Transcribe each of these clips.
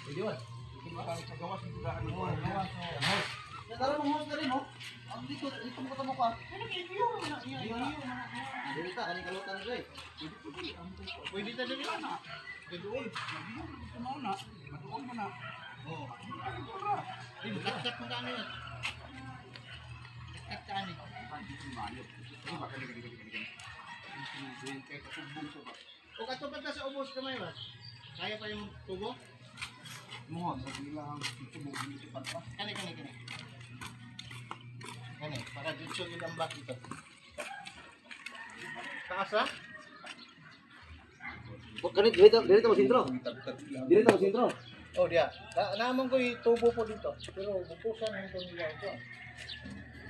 Pwede ba? Sa gawas ng dugaan ng gawas. Tara mong host na rin, oh. Ang dito, dito mo katamo ka. Dili ta, kaning kalutan dre. Pwede ta dili na. Doon. Mao na. Matuon mo na. Oh. Kat mo ka ano yun. Kat ka ano. O katupad na sa ubos kamay ba? Kaya pa yung tubo? Mo sa ilang tubo dito pa. Kani, kani, kani. Kani, para dito yun ang back dito. Taas ah? Kani dili ta, dili ta mo sentro. Dili ta mo sentro. Oh, diya. Na naman ko yung tubo po dito. Pero bukusan ang itong nila ito.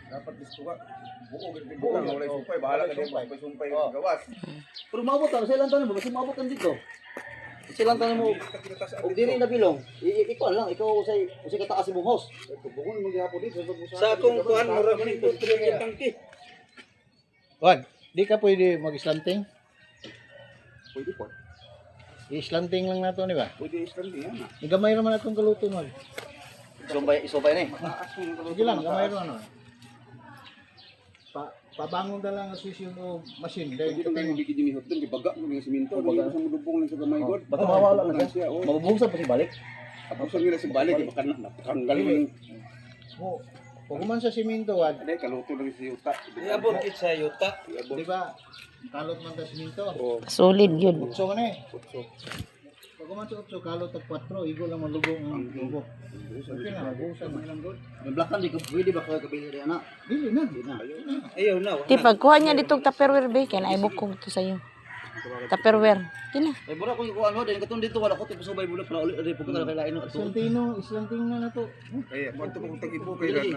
Dapat gusto ka. Buo gid buo wala sumpay, bahala ka din sumpay sumpay Oh. gawas. Pero maabot ta, sa ilang taon mo, basta maabot kan dito. Sa ilang taon mo, og dili na bilong, ikaw lang, ikaw usay usay kataas imong host. Tubungon mo gihapon dito Sa akong kuan mura man ito yung tangki. Juan, di ka pwede mag-slanting? Pwede po. I-slanting lang nato, di ba? Pwede island yan. Gamay naman atong kaluto mo. Isumpay, isumpay ni. Mataas mo Sige lang, gamay ro ano. Pa pabangon ta lang ang sisyon o machine. Dahil Pwede lang kating yung bigid ni Hotdon, gibaga mo yung simento, baga sa mudubong lang sa gamay god. Basta mawala lang siya. Siya, oh. Mabubuhusan pa si balik. Abusan nila sa balik, baka na napakanggal mo yung mo. Pag man sa simento, wad, Ade, kaluto lang si yuta. Iabot kit sa yuta. di ba? Kalot man ta simento. Oh, Solid yun. Utso man eh. utso. Pag man sa utso, kalot tag 4, igo lang malubong ang tubo. Okay na, mabuhusan man lang god. May blakan di ko pwede ba ka kabili ri ana. Dili na. Di na. Ayaw na. Ti pagkuha niya ditong Tupperware be kay naay bukog to sayo. Tupperware. Kina. Ay bura ko ikuan ho, din katong dito wala ko tipo subay bulo para uli ri pugod kay lain ato. Islantino, islanting na na to. Kaya, kung ito pong tag-ipo kay